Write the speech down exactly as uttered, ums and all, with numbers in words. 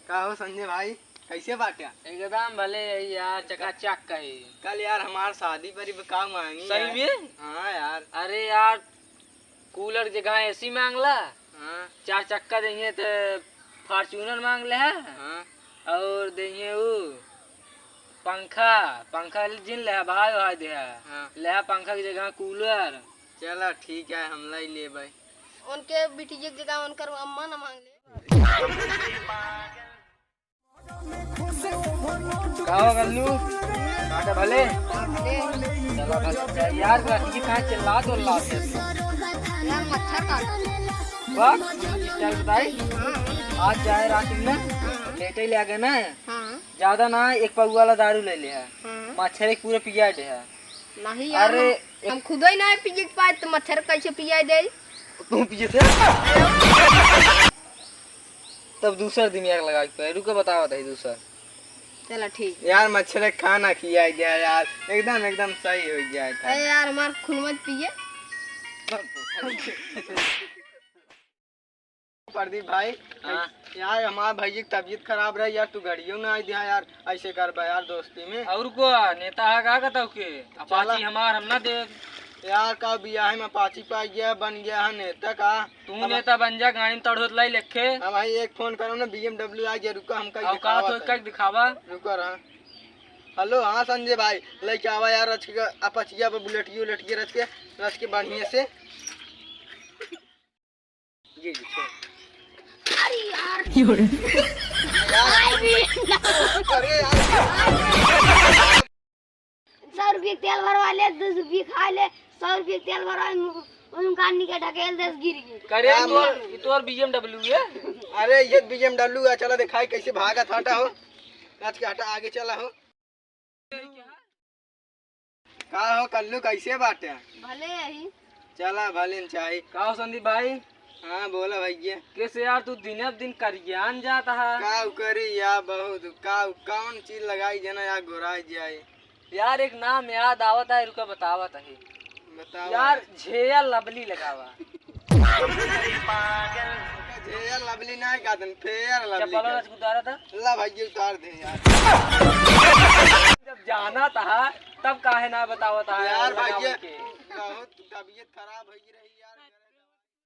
का हो संजय भाई, कैसे बाट्या? एकदम भले है यार, चकाचक कही। कल यार हमार शादी पर भी का मांगी सही यार। में? हाँ यार। अरे यार, कूलर के जगह एसी मांगला। हाँ। चार चक्का देइहैं त Fortuner मांग लेहा। हाँ। और देइहैं उ पंखा, पंखा जिन लेहा, भाई भाई देहा। हाँ। लेहा पंखा की जगह कूलर। चला ठीक है, हम लाई लेबै। उनके बिटिया के जगह उनकर अम्मा ना मांग ले। का हो गल्लू? काटे भले? चला भले। यार, लड़की कहाँ चिल्लात उल्लात है? यार, मच्छर काट। वाह, style बताई। आज जाए रात में, लेटे ले आ गए ना। हाँ। ज्यादा ना, एक पौवा वाला दारू ले ले है। हाँ। मच्छर एक पूरा पिया दे है। नहीं यार, अरे, हम, एक हम खुद ही ना पिए के पाए, तो मच्छर कैसे पिया दे? तू पिए थे? तब दूसर दिमाग लगावे के पड़े। रुको, बतावत है दूसर। चला ठीक। यार, मच्छर खाना खिया गया यार, एकदम, एकदम सही हो गया था। अरे यार, हमार खून मत पिए। प्रदीप भाई, हाँ। यार, हमार भैया की तबीयत खराब रही यार, तू घड़ियों ना आई दिया यार, ऐसे करबा यार दोस्ती में। और को नेता है का, कहता के चला। अपाची हमार हम ना दे। यार, का बियाह में अपाची पा गया, बन गया है नेता का। तू अब नेता बन जा, गाड़ी में तड़ोत लाई लेखे। अब भाई एक फोन करो ना, बीएमडब्ल्यू आ गया, रुका, हमका औकात दिखावा हो तनी। का दिखावा। रुका रहा। हेलो, हाँ संजय भाई, लेके आवा यार रच के अपचिया पर बुलेटिया उलेटिया रच के, रच के बढ़िया से। जी, जी, छोड़। अरे यार। अरे यार। सौ रुपये तेल भरवा ले, दो सौ रुपये खा ले, सौ रुपये तेल भरवा, उन कानी के ढकेल दे, गिर गई। करे का तोर, बोल? ई तोर बीएमडब्ल्यू है? अरे ये बीएमडब्ल्यू है, चला दिखाई कैसे भागत, हटा हो। आज के हटा, आगे चला हो। का हो कल्लू, कैसे बाटे? भले यही। चला भले न चाही। का हो संदीप भाई? हाँ बोला भैया। कैसे यार तू दिने दिन करियान जाता है? का करी यार, बहुत का, कौन चीज लगाई जना यार गोराई जाए। यार एक नाम याद आवत है, रुका बतावत है। बतावा। यार झेयर लवली लगावा। झेयर लवली ना कहतन, फेयर लवली चप्पल कहतन। रस उतारा था। ला भाई ये उतार दे यार। जब जाना था तब काहे ना बतावत है यार लगावे भाई ये के? बहुत तबीयत खराब है।